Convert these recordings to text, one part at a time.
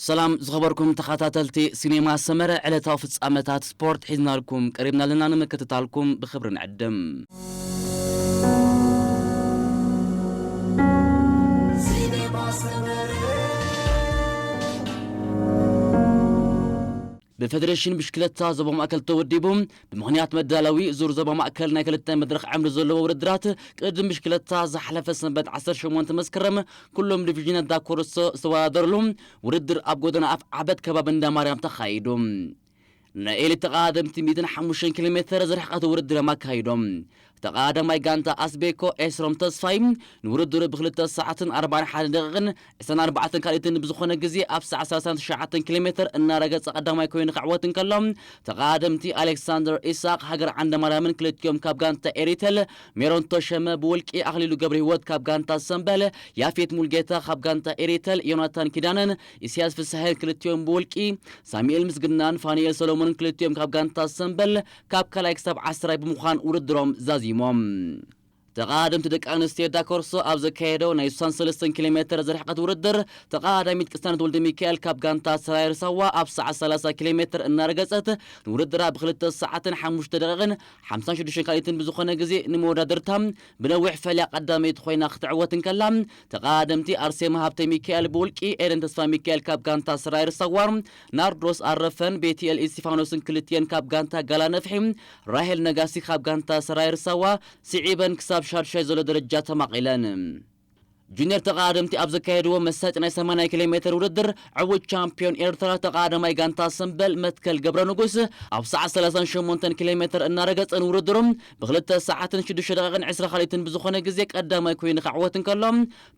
ሰላም ዝኸበርኩም ተኸታተልቲ ሲኔማ ሰመረ፣ ዕለታዊ ፍጻመታት ስፖርት ሒዝናልኩም ቀሪብና ኣለና፣ ንምክትታልኩም ብኽብሪ ንዕድም። ብፌደሬሽን ብሽክለታ ዞባ ማእከል ተወዲቡ፣ ብምኽንያት መዳለዊ ዙር ዞባ ማእከል ናይ ክልተ መድረኽ ዕምሪ ዘለዎ ውድድራት ቅድድም ብሽክለታ ዝሓለፈ ሰንበት ዓሰርተ ሸሞንተ መስከረም ኩሎም ዲቪዥናት ዳኮርሶ ዝተወዳደርሉ ውድድር ኣብ ጎደና ኣፍ ዓበት ከባቢ እንዳ ማርያም ተኻይዱ። ናይ ኤሊት ተቐዳደምቲ ሚእትን ሓሙሽተን ኪሎ ሜተር ዝርሕቀት ውድድር እዮም ኣካይዶም። ተቐዳዳማይ ጋንታ ኣስቤኮ ኤስሮም ተስፋይ ንውድድሩ ብክልተ ሰዓትን ኣርባዓን ሓደን ደቂቕን ዕስራን ኣርባዕተን ካልኢትን ብዝኾነ ግዜ ኣብ ሰዓት ሰላሳን ትሽዓተን ኪሎ ሜተር እናረገጸ ቀዳማይ ኮይኑ ክዕወት እንከሎ፣ ተቐዳደምቲ ኣሌክሳንደር ኢሳቅ ሃገር ዓንደ ማርያምን ክልቲኦም ካብ ጋንታ ኤሪተል፣ ሜሮን ተሸመ ብውልቂ፣ ኣኽሊሉ ገብረ ህይወት ካብ ጋንታ ሰምበል፣ ያፌት ሙልጌታ ካብ ጋንታ ኤሪተል፣ ዮናታን ኪዳነን ኢሳያስ ፍስሐን ክልቲኦም ብውልቂ፣ ሳሙኤል ምስግናን ፋኑኤል ሰሎሞንን ክልቲኦም ካብ ጋንታ ሰምበል ካብ ካልኣይ ክሳብ ዓስራይ ብምዃን ውድድሮም ዛዚሞም። ተቐዳደምቲ ደቂ ኣንስትዮ ዳኮርሶ ኣብ ዘካየደው ናይ ስሳን ሰለስተን ኪሎ ሜተር ዝርሕቀት ውድድር፣ ተቐዳዳሚት ቅሳነት ወልደ ሚካኤል ካብ ጋንታ ሰራየር ሳዋ ኣብ ሰዓት ሰላሳ ኪሎ ሜተር እናረገጸት ንውድድራ ብክልተ ሰዓትን ሓሙሽተ ደቂቕን ሓምሳን ሽዱሽተን ካልኢትን ብዝኾነ ግዜ ንመወዳድርታ ብነዊሕ ፈልያ ቀዳመይቲ ኮይና ክትዕወት እንከላ፣ ተቐዳደምቲ ኣርሴማ ሃብተ ሚካኤል ብውልቂ፣ ኤደን ተስፋ ሚካኤል ካብ ጋንታ ሰራየር ሳዋ፣ ናርዶስ ኣረፈን ቤትኤል እስቲፋኖስን ክልቲኤን ካብ ጋንታ ጋላ ነፍሒ፣ ራሄል ነጋሲ ካብ ጋንታ ሰራየር ሳዋ ስዒበን ክሳብ ሻድሻይ ዘሎ ደረጃ ተማቒለን። ጁኒየር ተቐዳደምቲ ኣብ ዘካየድዎ መሳጢ ናይ ሰማንያ ኪሎ ሜተር ውድድር ዕዉት ቻምፒዮን ኤርትራ ተቐዳዳማይ ጋንታ ሰምበል መትከል ገብረ ንጉስ ኣብ ሰዓት ሰላሳን ሸሞንተን ኪሎ ሜተር እናረገጸ ንውድድሩ ብክልተ ሰዓትን ሽዱሽተ ደቂቕን ዕስራ ካልኢትን ብዝኾነ ግዜ ቀዳማይ ኮይኑ ክዕወት እንከሎ፣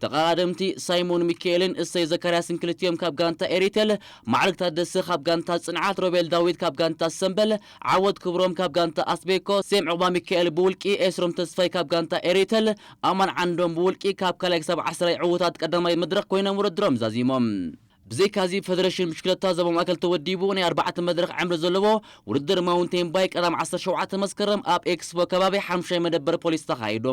ተቐዳደምቲ ሳይሞን ሚካኤልን እሰይ ዘካርያስን ክልቲኦም ካብ ጋንታ ኤሪቴል፣ ማዕርግ ታደሰ ካብ ጋንታ ጽንዓት፣ ሮቤል ዳዊት ካብ ጋንታ ሰምበል፣ ዓወት ክብሮም ካብ ጋንታ ኣስቤኮ፣ ሴም ዑቕባ ሚካኤል ብውልቂ፣ ኤስሮም ተስፋይ ካብ ጋንታ ኤሪቴል፣ ኣማን ዓንዶም ብውልቂ ካብ ካልኣይ ክሳብ ዓስራይ ዕዉታት ቀዳማይ መድረኽ ኮይኖም ውድድሮም ዛዚሞም። ብዘይካዚ፣ ፈደረሽን ብሽክለታ ዞባ ማእከል ተወዲቡ ናይ ኣርባዕተ መድረኽ ዕምሪ ዘለዎ ውድድር ማውንቴን ባይክ ቀዳም ዓሰርተ ሸውዓተ መስከረም ኣብ ኤክስፖ ከባቢ ሓሙሻይ መደበር ፖሊስ ተኻይዱ።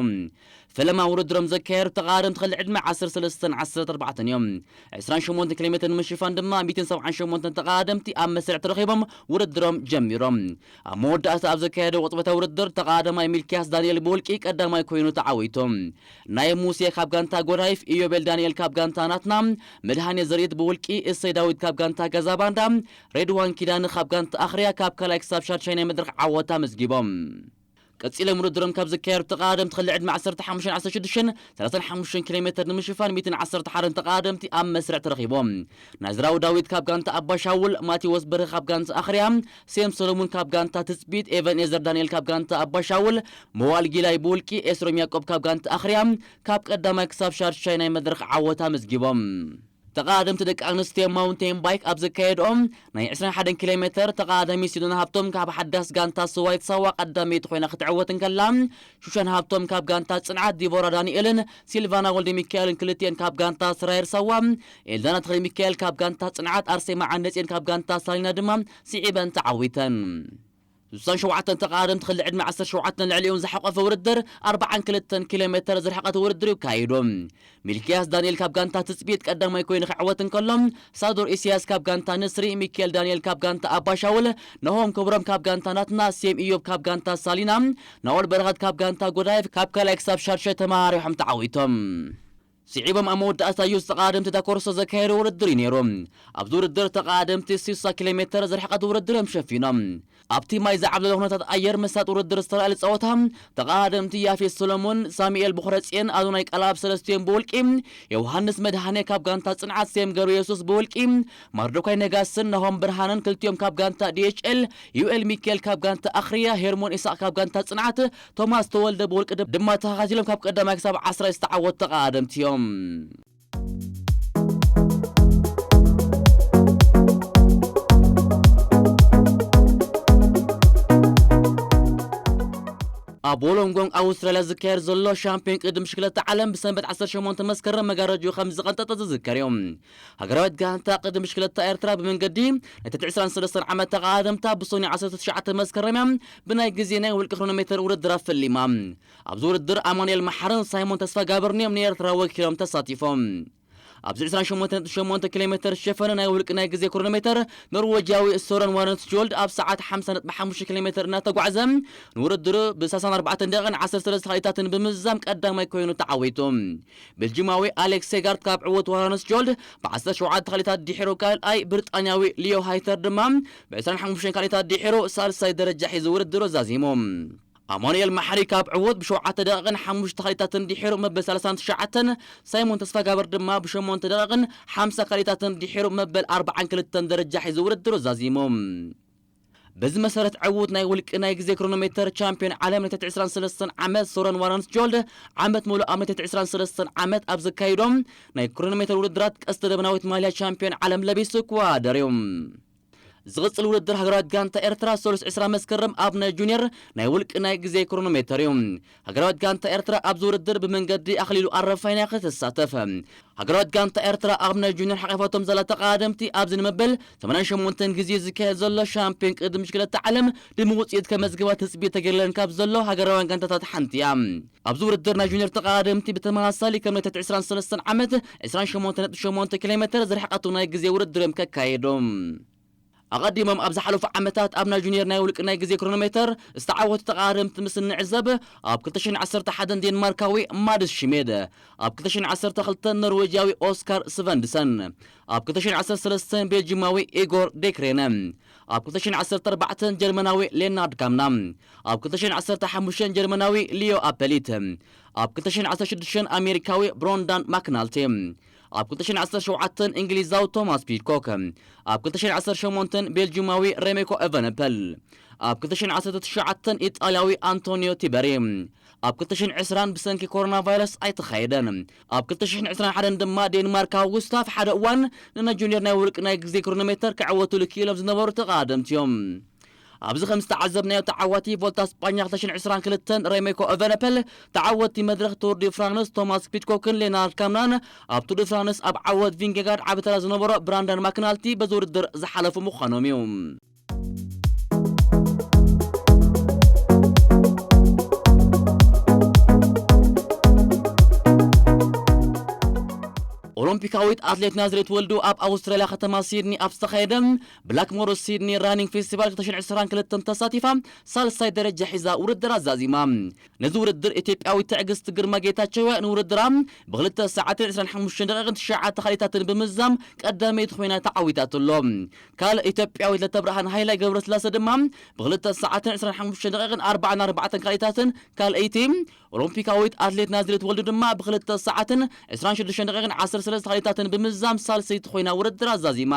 ፈለማ ውድድሮም ዘካየዱ ተቐዳደምቲ ክሊ ዕድመ ዓሰርተ ሰለስተን ዓሰርተ ኣርባዕተን እዮም። ዕስራን ሸሞንተን ኪሎ ሜትር ንምሽፋን ድማ ሚእትን ሰብዓን ሸሞንተን ተቐዳደምቲ ኣብ መስርዕ ተረኺቦም ውድድሮም ጀሚሮም። ኣብ መወዳእታ ኣብ ዘካየደ ቅጽበታዊ ውድድር ተቐዳዳማይ ሚልክያስ ዳንኤል ብውልቂ ቀዳማይ ኮይኑ ተዓዊቱ። ናይ ሙሴ ካብ ጋንታ ጎዳይፍ፣ ኢዮቤል ዳንኤል ካብ ጋንታ ናትና፣ መድሃኔ ዘርኢት ብውልቂ፣ እሰይ ዳዊት ካብ ጋንታ ገዛ ባንዳ፣ ሬድዋን ኪዳነ ካብ ጋንታ ኣኽርያ ካብ ካልኣይ ክሳብ ሻድሻይ ናይ መድረኽ ዓወት ኣመዝጊቦም። ቀጺሎም ውድድሮም ካብ ዘካየዱ ተቐዳደምቲ ክሊ ዕድመ ዓሰርተ ሓሙሽተን ዓሰርተ ሽዱሽተን ሰላሳን ሓሙሽተን ኪሎ ሜትር ንምሽፋን ሚእትን ዓሰርተ ሓደን ተቐዳደምቲ ኣብ መስርዕ ተረኺቦም። ናዝራዊ ዳዊት ካብ ጋንታ ኣባሻውል፣ ማቴዎስ በርሀ ካብ ጋንታ ኣኽርያ፣ ሴም ሰሎሙን ካብ ጋንታ ትጽቢት፣ ኤቨን ኤዘር ዳንኤል ካብ ጋንታ ኣባሻውል፣ መዋል ጊላይ ብውልቂ፣ ኤስሮም ያቆብ ካብ ጋንታ ኣኽርያ ካብ ቀዳማይ ክሳብ ሻድሻይ ናይ መድረኽ ዓወት ኣመዝጊቦም። ተቐዳደምቲ ደቂ ኣንስትዮ ማውንቴን ባይክ ኣብ ዘካየድኦም ናይ ዕስራን ሓደን ኪሎ ሜትር ተቐዳዳሚ ሲዶና ሃብቶም ካብ ሓዳስ ጋንታ ስዋይት ሳዋ ቀዳመይቲ ኮይና ክትዕወት እንከላ፣ ሹሻን ሃብቶም ካብ ጋንታ ጽንዓት፣ ዲቦራ ዳንኤልን ሲልቫና ወልደ ሚካኤልን ክልቲኤን ካብ ጋንታ ስራየር ሳዋ፣ ኤልዳና ተኽለ ሚካኤል ካብ ጋንታ ጽንዓት፣ ኣርሴማ ዓንደጽዮን ካብ ጋንታ ሳሊና ድማ ስዒበን ተዓዊተን። ስሳን ሸውዓተን ተቐዳደምቲ ክሊ ዕድመ ዓሰርተ ሸውዓተን ልዕሊኡን ዝሓቆፈ ውድድር ኣርባዓን ክልተን ኪሎ ሜትር ዝርሕቀት ውድድር እዩ ካይዱ። ሚልክያስ ዳንኤል ካብ ጋንታ ትጽቢት ቀዳማይ ኮይኑ ክዕወት እንከሎ፣ ሳዶር ኢሳያስ ካብ ጋንታ ንስሪ፣ ሚካኤል ዳንኤል ካብ ጋንታ ኣባሻውል፣ ናሆም ክብሮም ካብ ጋንታ ናትና፣ ሴም ኢዮብ ካብ ጋንታ ሳሊና፣ ናኦል በረኸት ካብ ጋንታ ጎዳይፍ ካብ ካልኣይ ክሳብ ሻድሻይ ተመራሪሖም ተዓዊቶም። ስዒቦም ኣብ መወዳእታ እዩ ዝተቐዳደምቲ ዳኮርሶ ዘካየደ ውድድር እዩ ነይሩ። ኣብዚ ውድድር ተቐዳደምቲ ስሳ ኪሎ ሜትር ዝርሕቀት ውድድር እዮም ሸፊኖም። ኣብቲ ማይ ዝዓብለለ ኩነታት ኣየር መሳጢ ውድድር ዝተረኣየሉ ጸወታ፣ ተቐዳደምቲ ያፌት ሰሎሞን፣ ሳሙኤል ብኹረጽዮን፣ ኣዶናይ ቃልኣብ ሰለስቲኦም ብውልቂ፣ ዮሃንስ መድሃኔ ካብ ጋንታ ጽንዓት፣ ሴም ገብረ የሱስ ብውልቂ፣ ማርዶካይ ነጋስን ናሆም ብርሃንን ክልቲኦም ካብ ጋንታ ዲ ኤች ኤል፣ ዩኤል ሚካኤል ካብ ጋንታ ኣኽርያ፣ ሄርሞን ኢሳቕ ካብ ጋንታ ጽንዓት፣ ቶማስ ተወልደ ብውልቂ ድማ ተኸታቲሎም ካብ ቀዳማይ ክሳብ ዓስራይ ዝተዓወቱ ተቐዳደምቲ እዮም። ኣብ ወሎንጎንግ ኣውስትራልያ ዝካየድ ዘሎ ሻምፒዮን ቅድድም ብሽክለታ ዓለም ብሰንበት ዓሰርተ ሸሞንተ መስከረም መጋረጅኡ ከም ዝቐንጠጠ ዝዝከር እዩ። ሃገራዊት ጋንታ ቅድድም ብሽክለታ ኤርትራ ብመንገዲ ናይቲ ዕስራን ሰለስተን ዓመት ተቐዳደምታ ብሶኒ ዓሰርተ ትሽዓተ መስከረም እያ ብናይ ግዜ ናይ ውልቂ ክሮኖሜተር ውድድር ኣፈሊማ። ኣብዚ ውድድር ኣማኑኤል መሓርን ሳይሞን ተስፋጋብርን እዮም ንኤርትራ ወኪሎም ተሳቲፎም። ኣብዚ ዕስራን ሸሞንተን ነጥቢ ሸሞንተ ኪሎ ሜተር ዝሸፈነ ናይ ውልቂ ናይ ግዜ ክሮኖሜተር፣ ኖርዌጃዊ ሶረን ዋረንስጆልድ ኣብ ሰዓት ሓምሳ ነጥቢ ሓሙሽተ ኪሎ ሜተር እናተጓዕዘ፣ ንውድድሩ ብ ሰላሳን ኣርባዕተን ደቂቕን ዓሰርተ ሰለስተ ካልኢታትን ብምዝዛም ቀዳማይ ኮይኑ ተዓዊቱ። ቤልጂማዊ ኣሌክስ ሴጋርት ካብ ዕወት ዋረንስጆልድ ብ ዓሰርተ ሸውዓተ ካልኢታት ድሒሩ ካልኣይ፣ ብሪጣንያዊ ሊዮ ሃይተር ድማ ብ ዕስራን ሓሙሽተን ካልኢታት ድሒሩ ሳልሳይ ደረጃ ሒዙ ውድድሩ ዛዚሙ። ኣማኑኤል ማሕሪ ካብ ዕወት ብሸውዓተ ደቂቕን ሓሙሽተ ካልኢታትን ድሒሩ መበል ሰላሳን ትሽዓተን፣ ሳይሞን ተስፋጋብር ድማ ብሸሞንተ ደቂቕን ሓምሳ ካልኢታትን ድሒሩ መበል ኣርባዓን ክልተን ደረጃ ሒዙ ውድድሩ ዛዚሙ። በዚ መሰረት ዕዉት ናይ ውልቂ ናይ ግዜ ክሮኖሜተር ቻምፒዮን ዓለም ናይ ትሕቲ ዕስራን ሰለስተን ዓመት ሶረን ዋረንስጆልድ ዓመት ሙሉእ ኣብ ናይ ትሕቲ ዕስራን ሰለስተን ዓመት ኣብ ዘካይዶም ናይ ክሮኖሜተር ውድድራት ቀስተ ደበናዊት ማልያ ቻምፒዮን ዓለም ለቢሱ ክወዳደር እዩ። ዝቕጽል ውድድር ሃገራዊት ጋንታ ኤርትራ ሰሉስ ዕስራ መስከረም ኣብ ናይ ጁኒየር ናይ ውልቂ ናይ ግዜ ክሮኖሜተር እዩ። ሃገራዊት ጋንታ ኤርትራ ኣብዚ ውድድር ብመንገዲ ኣኽሊሉ ኣረፋይና ክትሳተፍ። ሃገራዊት ጋንታ ኤርትራ ኣብ ናይ ጁኒየር ሓቒፋቶም ዘላ ተቐዳደምቲ ኣብዚ ንመበል ሰማንያን ሸሞንተን ግዜ ዝካየድ ዘሎ ሻምፒዮን ቅድድም ብሽክለታ ዓለም ድሙቕ ውጽኢት ከመዝግባ ትጽቢት ተገይርለን ካብ ዘሎ ሃገራውያን ጋንታታት ሓንቲ እያ። ኣብዚ ውድድር ናይ ጁኒየር ተቐዳደምቲ ብተመሳሳሊ ከም ናይ ትሕቲ ዕስራን ሰለስተን ዓመት ዕስራን ሸሞንተን ነጥቢ ሸሞንተ ኪሎ ሜተር ዝርሕቐቱ ናይ ግዜ ውድድር እዮም ከካየዱ። ኣቐዲሞም ኣብ ዝሓለፉ ዓመታት ኣብ ናይ ጁኒየር ናይ ውልቂ ናይ ግዜ ክሮኖሜተር ዝተዓወቱ ተቐዳደምቲ ምስ እንዕዘብ፣ ኣብ ክልተ ሽሕን ዓሰርተ ሓደን ዴንማርካዊ ማድስ ሽሜድ፣ ኣብ ክልተ ሽሕን ዓሰርተ ክልተን ኖርዌጃዊ ኦስካር ስቨንድሰን፣ ኣብ ክልተ ሽሕን ዓሰርተ ሰለስተን ቤልጂማዊ ኢጎር ዴክሬነ፣ ኣብ ክልተ ሽሕን ዓሰርተ ኣርባዕተን ጀርመናዊ ሌናርድ ካምና፣ ኣብ ክልተ ሽሕን ዓሰርተ ሓሙሽተን ጀርመናዊ ሊዮ ኣፐሊት፣ ኣብ ክልተ ሽሕን ዓሰርተ ሽዱሽተን ኣሜሪካዊ ብሮንዳን ማክናልቲ፣ ኣብ ክልተ ሽሕን ዓሰርተ ሸውዓተን እንግሊዛዊ ቶማስ ፒድኮክ፣ ኣብ ክልተ ሽሕን ዓሰርተ ሸሞንተን ቤልጂማዊ ሬሜኮ ኤቨነፐል፣ ኣብ ክልተ ሽሕን ዓሰርተ ትሽዓተን ኢጣልያዊ ኣንቶኒዮ ቲበሪ፣ ኣብ ክልተ ሽሕን ዕስራን ብሰንኪ ኮሮና ቫይረስ ኣይተኻየደን። ኣብ ክልተ ሽሕን ዕስራን ሓደን ድማ ዴንማርካዊ ጉስታፍ ሓደ እዋን ንናይ ጁኒየር ናይ ውልቂ ናይ ግዜ ክሮኖሜተር ክዕወቱ ልክኢሎም ዝነበሩ ተቐዳደምቲ እዮም። ኣብዚ ከም ዝተዓዘብናዮ ተዓዋቲ ቮልታ ስጳኛ ክልተ ሽሕን ዕስራን ክልተን ሬሜኮ ኤቨነፐል፣ ተዓወቲ መድረኽ ቱር ዲ ፍራንስ ቶማስ ፒድኮክን ሌናርድ ካምናን፣ ኣብ ቱር ዲ ፍራንስ ኣብ ዓወት ቪንጌጋርድ ዓቢ ተራ ዝነበሮ ብራንዳን ማክናልቲ በዚ ውድድር ዝሓለፉ ምዃኖም እዩ። ኦሎምፒካዊት ኣትሌት ናዝሬት ወልዱ ኣብ ኣውስትራልያ ከተማ ሲድኒ ኣብ ዝተኻየደ ብላክ ሞሮ ሲድኒ ራኒንግ ፌስቲቫል ክልተ ሽሕን ዕስራን ክልተን ተሳቲፋ ሳልሳይ ደረጃ ሒዛ ውድድር ኣዛዚማ። ነዚ ውድድር ኢትዮጵያዊት ትዕግስቲ ግርማ ጌታቸው ንውድድራ ብክልተ ሰዓትን ዕስራን ሓሙሽተን ደቂቕን ትሽዓተ ካልኢታትን ብምዝዛም ቀዳመይቲ ኮይና ተዓዊታትሎ። ካልእ ኢትዮጵያዊት ለተብርሃን ሃይላይ ገብረስላሴ ድማ ብክልተ ሰዓትን ዕስራን ሓሙሽተን ደቂቕን ኣርባዓን ኣርባዕተን ካልኢታትን ካልኣይቲ፣ ኦሎምፒካዊት ኣትሌት ናዝሬት ወልዱ ድማ ብክልተ ሰዓትን ዕስራን ሽዱሽተን ደቂቕን ዓሰርተ ሰለስተ ካልኢታትን ብምዝዛም ሳልሰይቲ ኮይና ውድድር ኣዛዚማ።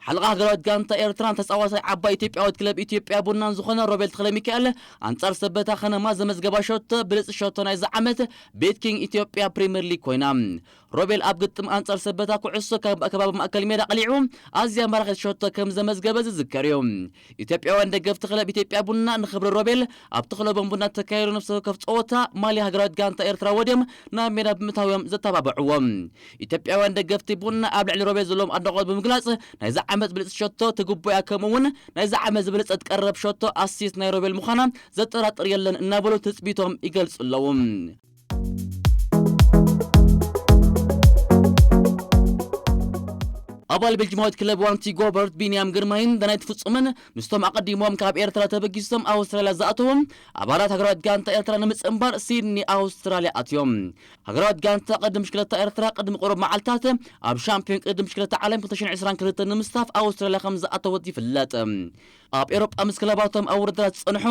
ሓለቓ ሃገራዊት ጋንታ ኤርትራን ተጻዋታይ ዓባይ ኢትዮጵያዊት ክለብ ኢትዮጵያ ቡናን ዝኾነ ሮቤል ተኽለሚካኤል ኣንጻር ሰበታ ከነማ ዘመዝገባ ሸቶ ብልጽ ሸቶ ናይዚ ዓመት ቤት ኪንግ ኢትዮጵያ ፕሪምየር ሊግ ኮይና። ሮቤል ኣብ ግጥም ኣንጻር ሰበታ ኩዕሶ ካብ ከባቢ ማእከል ሜዳ ቀሊዑ ኣዝያ ማራኺት ሸቶ ከም ዘመዝገበ ዝዝከር እዩ። ኢትዮጵያውያን ደገፍቲ ክለብ ኢትዮጵያ ቡና ንኽብሪ ሮቤል ኣብቲ ክለቦም ቡና ተካይዱ ነፍሲ ወከፍ ጸወታ ማልያ ሃገራዊት ጋንታ ኤርትራ ወድዮም ናብ ሜዳ ብምእታዎም ዘተባብዕዎም። ኢትዮጵያውያን ደገፍቲ ቡና ኣብ ልዕሊ ሮቤል ዘለዎም ኣድናቖት ብምግላጽ ናይዚ ዓመት ብልጽቲ ሸቶ ትግቦያ ከምኡ እውን ናይዚ ዓመት ዝበለጸት ቀረብ ሸቶ ኣሲስት ናይ ሮቤል ምዃና ዘጠራጥር የለን እናበሉ ትጽቢቶም ይገልጹ ኣለዉ። ኣባል ቤልጂማዊት ክለብ ዋንቲ ጎበርት ቢንያም ግርማይን ዳናይት ፍጹምን ምስቶም ኣቐዲሞም ካብ ኤርትራ ተበጊሶም ኣውስትራልያ ዝኣተዉ ኣባላት ሃገራዊት ጋንታ ኤርትራ ንምጽንባር ሲድኒ ኣውስትራልያ ኣትዮም። ሃገራዊት ጋንታ ቅድም ብሽክለታ ኤርትራ ቅድሚ ቁሩብ መዓልታት ኣብ ሻምፒዮን ቅድም ብሽክለታ ዓለም ክልተ ሽሕን ዕስራን ክልተን ንምስታፍ ኣውስትራልያ ከም ዝኣተወት ይፍለጥ። ኣብ ኤሮጳ ምስ ክለባቶም ኣብ ውድድራት ዝጸንሑ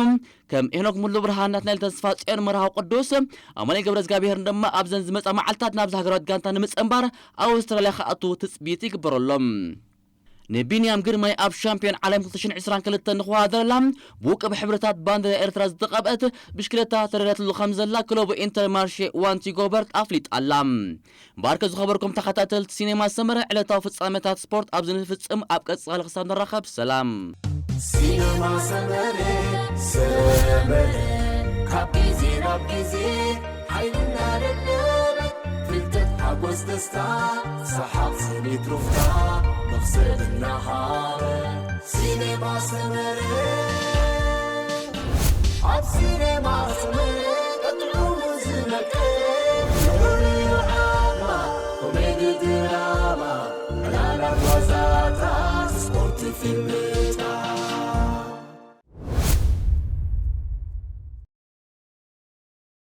ከም ሄኖክ ሙሉ ብርሃን፣ ናትናኤል ተስፋ ጽዮን፣ መርሃዊ ቅዱስ፣ ኣማኑኤል ገብረ እግዚኣብሄርን ድማ ኣብዘን ዝመጻ መዓልታት ናብዚ ሃገራዊት ጋንታ ንምጽንባር ኣውስትራልያ ክኣትዉ ትጽቢት ይግበረሎም። ንቢንያም ግርማይ ኣብ ሻምፒዮን ዓለም ክልተ ሽሕን ዕስራን ክልተን ንክወዳደረላ ብውቅብ ሕብርታት ባንዴራ ኤርትራ ዝተቐብአት ብሽክለታ ተዳልያትሉ ከም ዘላ ክለቡ ኢንተርማርሼ ዋንቲ ጎበርት ኣፍሊጣ ኣላ። እምበኣርከ ዝኸበርኩም ተኸታተልቲ ሲኔማ ሰመረ፣ ዕለታዊ ፍጻመታት ስፖርት ኣብዚ ንፍጽም። ኣብ ቀጻሊ ክሳብ ንራኸብ ሰላም። ሲነማ ሰመረ፣ ሰመረ፣ ካብ ግዜ ናብ ግዜ ሓይልና ለለበ ፍልጠት ሓጎስ ደስታ፣ ሰሓቕ ስኒት ሩፍታ፣ መኽሰብ እናሃበ፣ ሲኔማ ሰመረ። ኣብ ሲኔማ ሰመረ፣ ቀጥዑ ዝመቀ፣ ፍቕሪ ዓማ፣ ኮሜዲ ድራማ፣ ዕላላት ዋዛታት፣ ስፖርት ፊልም፣